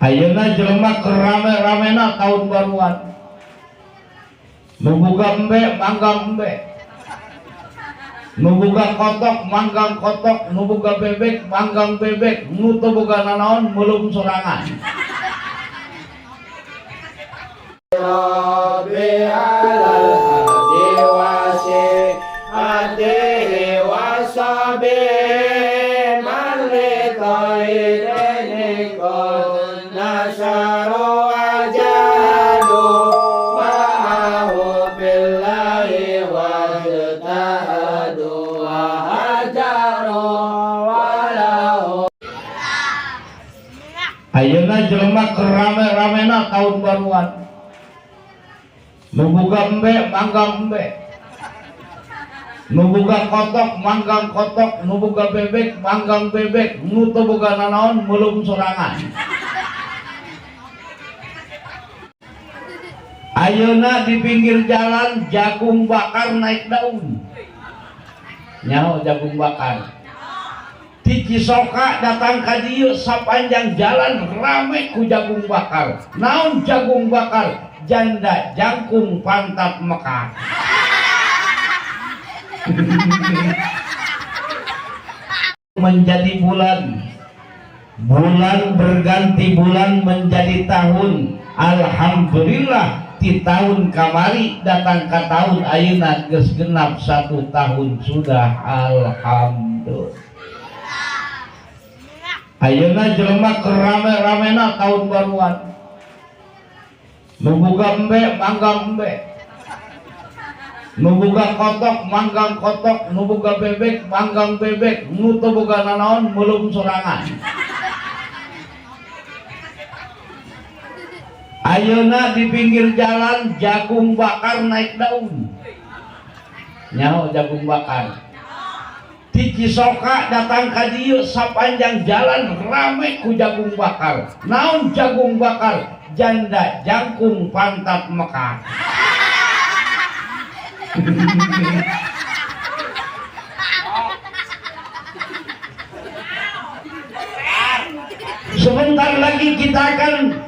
Ayeuna jelema keur rame-ramena tahun baruan. Nu boga embe manggang embe. Nu boga kotok manggang kotok, nu boga bebek manggang bebek, nu teu boga nanaon meulum sorangan. Rabbi alal hadi wasi atihi wasabi man li tairini qad nasaru wajadu ma'ahu billahi wajtahadu wa hajaru walahu. Ayeuna jelema keur rame-ramena tahun baruan. Nu boga embe manggang embe. Nu boga kotok manggang kotok, nu boga bebek manggang bebek, nu teu boga nanaon meulum sorangan. Ayeuna di pinggir jalan jagung bakar naik daun. Nyaho jagung bakar. Di Cisoka datang ka dieu sapanjang jalan rame ku jagung bakar. Naon jagung bakar? Janda jangkung pantat Mekah. Menjadi bulan, bulan berganti bulan menjadi tahun. Alhamdulillah di tahun kamari datang ke tahun ayeuna geus genap 1 tahun sudah. Alhamdulillah. Ayeuna jelema keur rame-ramena tahun baruan. Nu boga embe manggang embe. Nu boga kotok manggang kotok, nu boga bebek manggang bebek, nu teu boga nanaon meulum sorangan. Ayeuna di pinggir jalan jagung bakar naik daun. Nyaho jagung bakar. Di Cisoka datang ka dieu sapanjang jalan rame ku jagung bakar. Naon jagung bakar? Janda jangkung pantat Mekah. Sebentar lagi kita akan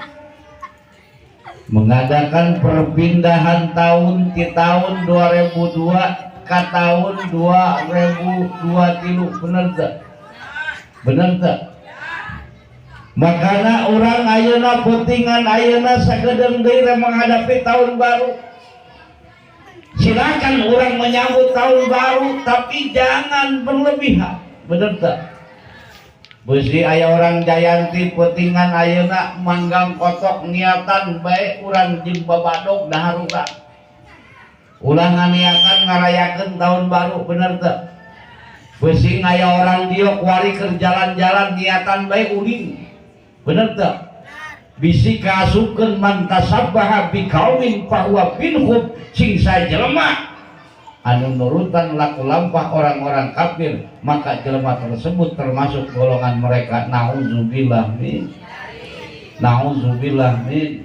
mengadakan perpindahan tahun di tahun 2002 ke tahun 2023. Bener tak? Bener tak? Makana orang ayeuna putingan ayeuna sagedeung deui menghadapi tahun baru. Silakan orang menyambut tahun baru, tapi jangan berlebihan. Bener tak? Beusi aya orang Jayanti putingan ayeuna manggang kotok niatan bae urang jeung babadog dahar urang. Ulah nganiatan ngarayakeun tahun baru, bener teu? Beusi aya orang dieu kuari keur jalan-jalan niatan bae ulin. Bener teu? Bisi kaasupkeun man tasabbaha biqaumin fahuwa minhum, sing sajelema anu nurutan laku lampah orang-orang kafir, maka jelema tersebut termasuk golongan mereka. Nauzubillah min. Nauzubillah min.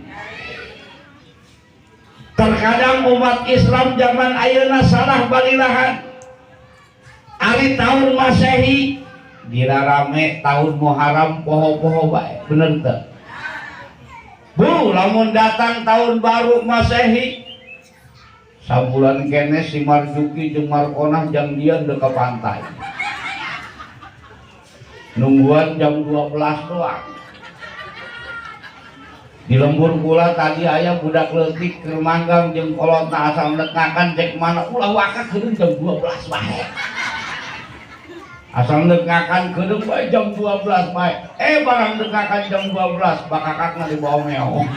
Terkadang umat Islam zaman ayeuna salah balilahan. Ari tahun Masehi dirarame tahun Muharram poho-poho bae, bener teu? Bu, lamun datang tahun baru Masehi sabulan kene si Marjuki jeung Markonah jam dian deuk ka pantai. Nungguan jam 12 doang. Di lembur kula tadi aya budak leutik keur manggang jeung kolotna asal ndekakan cek mana ulah waka kedeung jam 12 bae. Asal ndekakan kedeung bae jam 12 bae. Barang ndekakan jam 12 bakakakna dibawa meong.